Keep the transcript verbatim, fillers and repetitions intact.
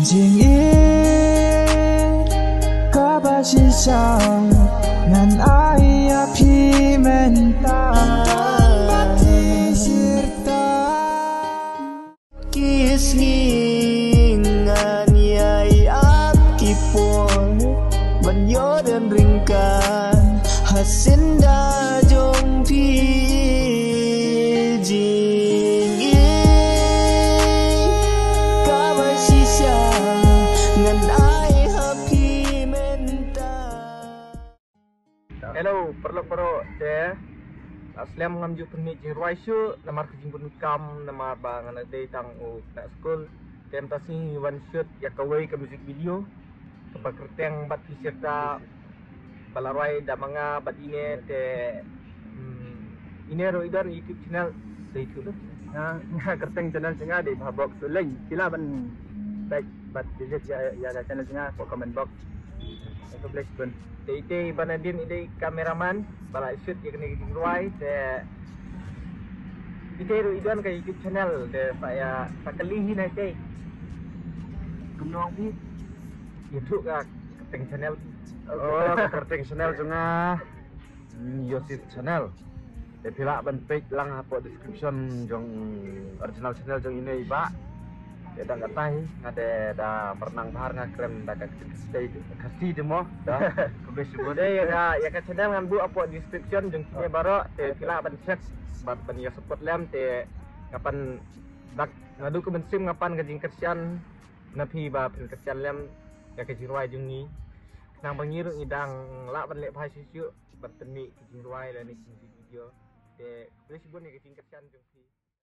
Jingim kaba shisha ngan ai ïa phi mynta. Ki sngi ngan ïai ap ki por ban ïoh don ryngkat ha syndah jong phi. Jingim kaba shisha ngan ai ha phi mynta. Hello paralok baroh, te la slem ngam ju pynmih jingrwai shuh namar ka jingbun kam, namar ba nga la dei tang u khynnah skul. Te mynta sngi ngi wan shoot ïa kawei ka music video kaba kyrteng Bad Phi Shisha, ba la rwai da ma nga bad ine. Te, hmm, ine ruh i don YouTube channel. Stay tuned. Nga, nga kyrteng channel jong nga dei Bhabox Ulein. Phi lah ban like bad visit ïa, ïa ka channel jong nga hapoh comment box. Thank you, bless bun. Te ite i Banadin i dei cameraman ba la shoot ïa kane ka jingrwai. Te ite ruh i don ka YouTube channel, te sa ïa, sa kylli hi na ite. Kumno phi? Ïathuh ka kyrteng channel. Oh, ka kyrteng channel jong nga, mm, Yosif Channel. Te phi lah ban peit lang hapoh description jong original channel jong ine i bah. Te dang katai nga te da pernang bahar nga kren da ka Khasi te mo. Da. Khublei shibun. Te ïa ka, ïa ka channel ngan buh hapoh description jong kine baroh, te phi lah ban check bad ban ïa support lem. Te nga pan dak, naduh ka mynsiem nga pan ka jingkyrshan na phi ba phin kyrshan lem ïa ka jingrwai jong ngi. Khnang ba ngi ruh ngi dang lah ban leh bha shuh shuh ban pynmih ka jingrwai lane ka music video. Te khublei shibun ïa ka jingkyrshan jong